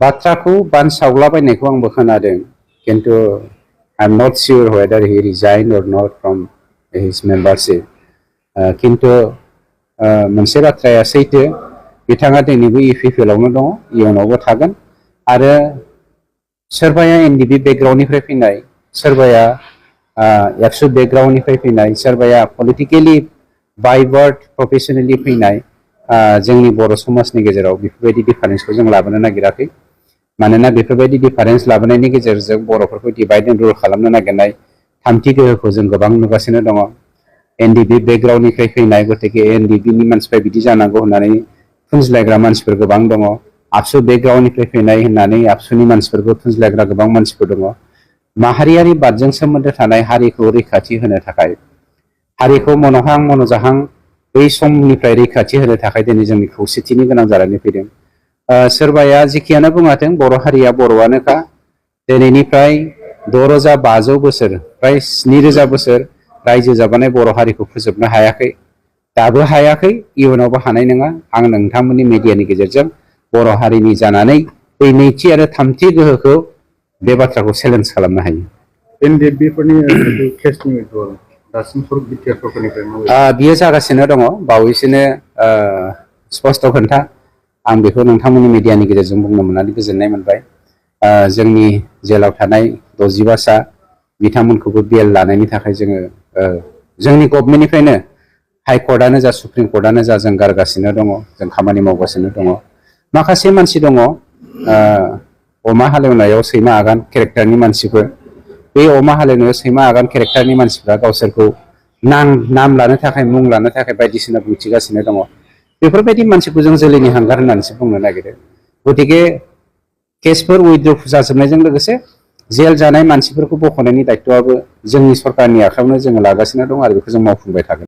बाथ्राखौ बानसावलाबायनायखौ आंबो खोनादों किन्तु I am not sure whether he resigned or not from his membership. किन्तु मोनसे बाथ्राया सैथो बिथाङा दिनैबो UPPL आवनो दङ इयुनावबो थागोन आरो सोरबाया NDB बेकग्राउन्डनिफ्राय फैनाय सोरबाया एबसु बेकग्राउन्डनिफ्राय फैनाय सोरबाया पलिटिकेलि बाइवार्ड प्रफेसनेलि फैनाय जोंनि बर' समाजनि गेजेराव बेफोरबायदि डिफारेन्सखौ जों लाबोनो नागिराखै मानोना बेफोरबायदि डिफारेन्स लाबोनायनि गेजेरजों बर'फोरखौ डिभाइड एन्ड रुल खालामनो नागिरनाय थामथि गोहोखौ जों गोबां नुगासिनो दङ NDB बेकग्राउन्डनिफ्राय फैनाय गतिके NDBनि मानसिफ्रा बिदि जानांगौ होननानै फुंज्लायग्रा मानसिफोर गोबां दङ आबसु बेकग्राउन्डनिफ्राय फैनाय होननानै आबसुनि मानसिफोरखौ फुंज्लायग्रा गोबां मानसिफोर दङ माहारियारि बादजों सोमोन्दो थानाय हारिखौ रैखाथि होनो थाखाय हारिखौ मन'हां मन'जाहां बै समनिफ्राय रैखाथि होनो थाखाय दिनै जोंनि खौसेथिनि गोनां जानानै फैदों सोरबाया जेखियानो बुङाथों बर' हारिया बर'आनोखा दिनैनिफ्राय 6500 बोसोर फ्राय 7000 बोसोर रायजो जाबोनाय बर' हारिखौ फोजोबनो हायाखै दाबो हायाखै इयुनावबो हानाय नङा आं नोंथांमोननि मिडियानि गेजेरजों बर' हारिनि जानानै बै नैथि आरो थामथि गोहोखौ बे बाथ्राखौ चेलेन्ज खालामनो हायो NDBफोरनि केसनि उइथड्रल दासिम BTech सरकारनिफ्राय बियो जागासिनो दङ बावैसोनो स्पष्ट खोन्था आं बेखौ नोंथांमोननि मिडियानि गेजेरजों बुंनो मोननानै गोजोननाय मोनबाय जोंनि जेलाव थानाय 65 सा बिथांमोनखौबो बेल लानायनि थाखाय जोङो जोंनि गभर्नमेन्टनिफ्रायनो हाइ कर्टआनो जा सुप्रिम कर्टआनो जा जों गारगासिनो दङ जों खामानि मावगासिनो दङ माखासे मानसि दङ अमा हालेवनायाव सैमा आगान केरेक्टारनि मानसिफोर बे अमा हालेवनायाव सैमा आगान केरेक्टारनि मानसिफ्रा गावसोरखौ नाम लानो थाखाय मुं लानो थाखाय बायदिसिना बुंथिगासिनो दङ बेफोरबायदि मानसिखौ जों जोलैनि हांगार होननानैसो बुंनो नागिरो गतिके केसफोर उइथड्र जाजोबनायजों लोगोसे जेल जानाय मानसिफोरखौ बख'नायनि दायित्वआबो जोंनि सरकारनि आखायावनो जोङो लागासिनो दं आरो बेखौ जों मावफुंबाय थागोन